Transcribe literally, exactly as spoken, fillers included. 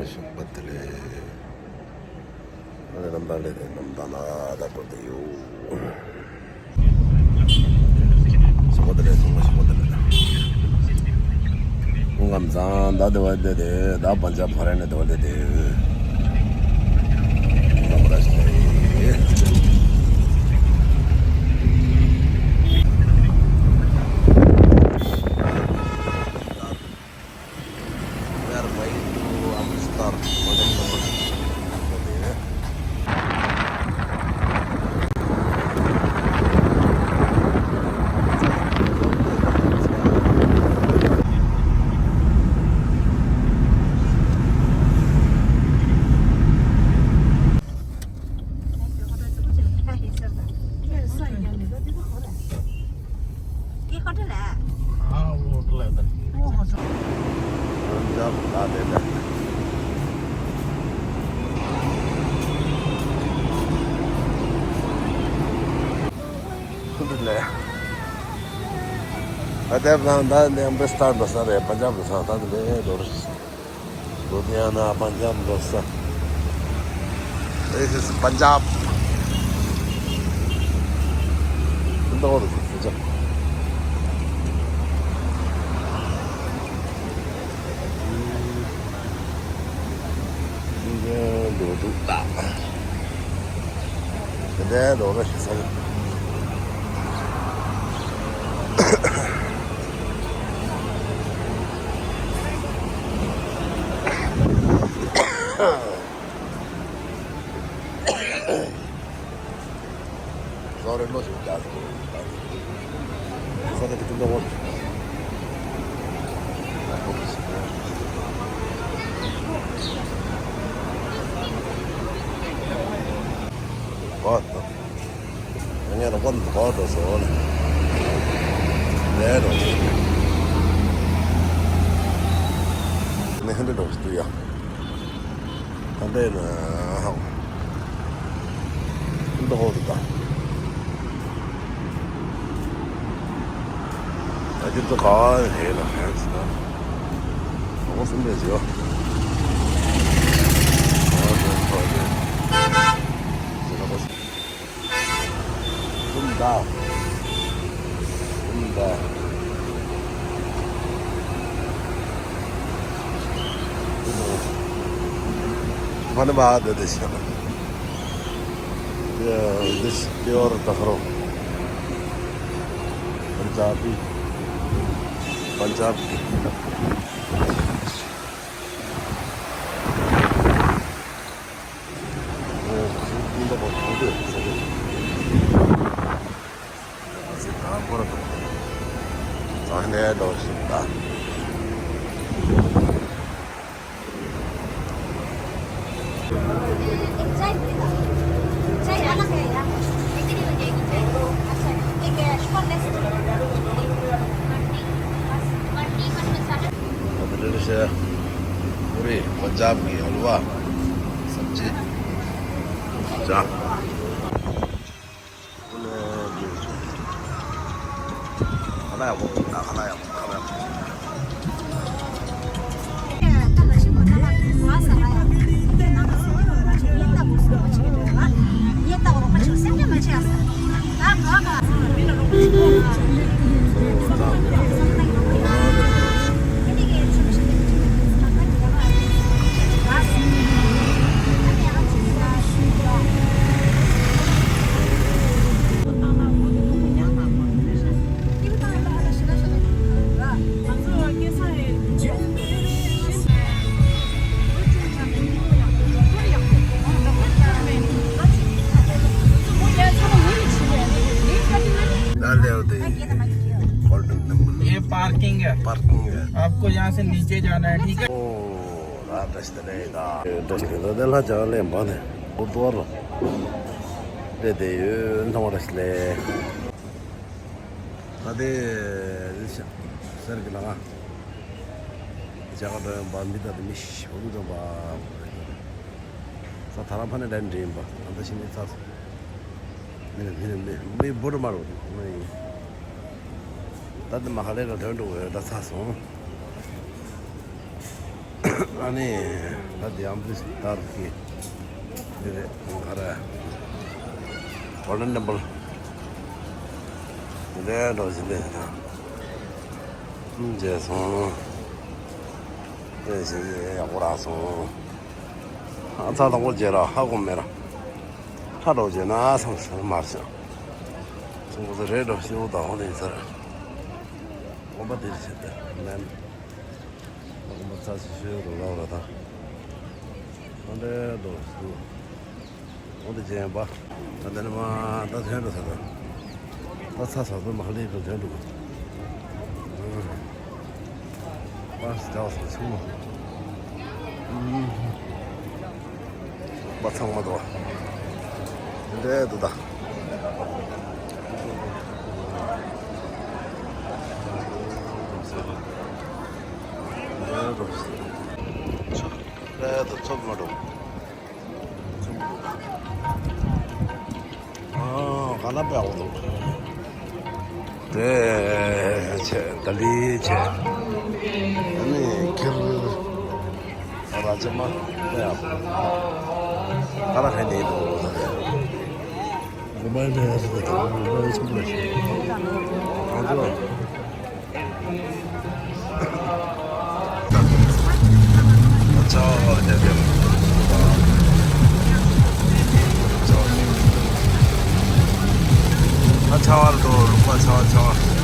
ཤུག་པ་དེ་ལས། ཨ་ནི་རྣམ་ཐར་ལས་དེ་རྣམ་ཐར་ན་ད་འགྲོ་དེ་ཡོད། ཤུག་པ་དེ་ལས་སོང་བ་ཤུག་པ་དེ་ལས། ཁོང་ངམ་ཚང་ད་དེ་བ་དེ་དེ་ད་བན་ཇབ་ཕ་ར་ནས་དེ་བ་དེ་དེ། ད་བ་ར་ཤི་དེ། We are going to Amritsar. འདི་ཧོ་ཊེལ་ལ། ཨ། ཨོ་ཧོ་ཊེལ་ལ་ད། འཇམ་ད་དེ་ལ། ཧོ་ཊེལ་ལ། ཨ་དེ་བ་ད་འདི་ཨམ་རི་སྟར་འགྲོ་ས་རེད། པན་ཇབ་འགྲོ་ས་ད་དེ་ལས་འགྲོ་རེད། ལུ་དྷི་ཡ་ན། པན་ཇབ་འགྲོ་ས། This is Punjab. འདི་འོ་རེད། པན་ཇབ། འདི་འགྲོ་འདུག་ད། འདི་འགྲོ་རེད་ཟེར། Sorry, no, she doesn't. Sorry, the window was. What? Anya na kon ko to so na. Lero. Ne hande do stu ya. Hande na. Ndo ko ta. Aju to ka he na ha sa. Ko sum de jo. Ko de ko de. Sunda. Sunda. Mana ba da da sha. Yeah, this pure Takharo. Punjabi. Punjab. पूरी पंजाब की हलवा, सब्जी, जा। ये पार्किंग है। पार्किंग है। आपको यहाँ से नीचे जाना है, ठीक है? ओ, रात रात दे दा। दस के दे ला जा ले बाने। वो तो रो। दे दे यो नौ रस ले। ད་དེ་རེད་ཤག་གསེར་གྱི་ལ་ང་། རྒྱ་གར་འགྲོ་ཡོང་པ་མི་དང་དེ་མི་ཤི་བོ་འགྲོ་པ། ས་ཐ་ར་ཕ་ནས་ལན་འདྲེན་པ་ཨ་ད་ཤི་ནས་ཚ་སོང་། མི་ནི་མི་ནི་མི་མི་བུ་རུ་མ་རུ་མི་ཡིན། ད་དེ་མ་ཧ་ལས་ལ་དོན་འགྲོ་བས་ད་ཚ་སོང་། ཨ་ནི་ད་དེ་ཨམ་བི་དར་གི་འདི་རེད། ག་རེ། Golden Temple། འདི་འདྲ་འགྲོ་བཞིན་པས་ན། ཨུམ། མཇལ་སོང་། དེ་བཞིན་ཡག་པོ་རག་སོང་། ཨ་ཚ་དང་པོ་མཇལ་ར་ཧ་གོ་མེད་ར། ཧྲ་འགྲོ་བྱས་ན་བསམ་སོང་མར་བྱུང་། ཚོང་པ་ཚོ་རེད་འགྲོ་ཤི་བོ་དང་ཧོ་ལིན་ཚར། དགོན་པ་འདིར་བྱེད་དེ་མེན། དགོན་པ་རྩ་ཆེ་ཤོས་རུ་ལོག་ར་ད། ཨ་འདྲེ་འགྲོ་ཤི་བོ། འོ་དེ་ཅན་པ། ད་དེ་ནི་མ་ད་ཐོན་འགྲོ་ས་ད། ད་ཚ་ཚ་ཚོད་མ་ལི་དུ་ཐོན་འགྲོ། པ་སི་ཇའོ་སོ་ཆུང་མ། པ་ཚང་མ་དོ། འདྲེ་དུ་ད། འདྲེ་དུ་ཚོད་མ་འགྲོ། ཨ། ག་ན་པའོ་འདུག་དེ་ཆེ་ད་ལི་ཆེ། ཨ་ནི་ཁིར་ར་ཅེ་མ་ཡ། ཨ་ར་ཧེ་ནི་འདུག་དགོན་པའི་ནང་ཡ་ཟེར་ཏེ་དགོན་པའི་ཆུང་ཆུང་ལ་ཤེས། ཨ་ཙི། ཆ་བ་རྒྱབ་རྒྱབ། ཆ་བ་རེད་དོ། རུམ་པ་ཆ་བ་ཆ་བ།